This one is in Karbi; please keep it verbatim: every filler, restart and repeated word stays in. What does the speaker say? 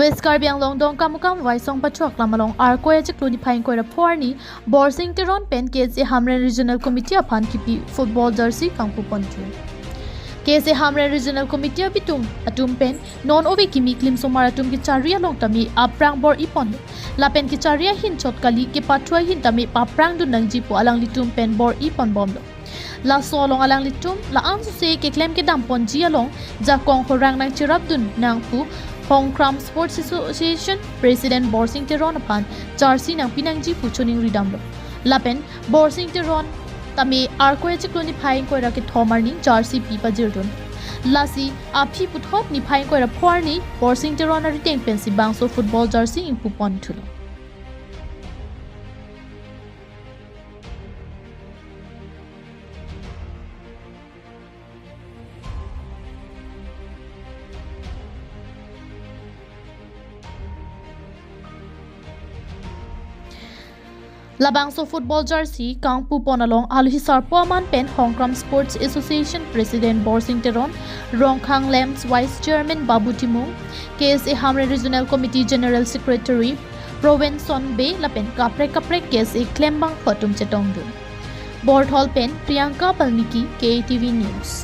East Karbi Anglong Dongkamukam Vaisong Pachuak lam along Arkoi achiklo niphai ingkoi ra pho arni Borsing Teron pen K S A Hamren Regional Committee aphan kipi football jersey kangpu pon thu. K S A Hamren Regional Committee abitung atum pen non ove kimi klimsomar atum kechari along tame aphrang bor-i ponlo. Lapen kechari ahin chot kali, kepathu ahin tame paphrang dun nangji pu alanglitum pen bor-i ponbomlo. Laso along alanglitum la-an suse keklem kedam ponji along jakong horang nangcherap dun nang pu Hongkram Sports Association President Borsing Teron aphan jersey nangpi nangji pu choningri damlo. Lapen Borsing Teron tame Arkoi achiklo niphai ingkoi ra kethom arni jersey pi pajir dun. Lasi aphi puthot niphai ingkoi ra pho arni Borsing Teron arideng pensi bangso football jersey ingpu pon thulo. Labangso football jersey kangpu pon along alohi sarpo aman pen Hongkram Sports Association President Borsing Teron, Rongkhang Lamps Vice Chairman Babu Timung, K S A Hamren Regional Committee General Secretary Provenson Bey lapen kaprek kaprek K S A klembangphu atum chetongdun. Borthol pen Priyanka Balmiki, K A T V News.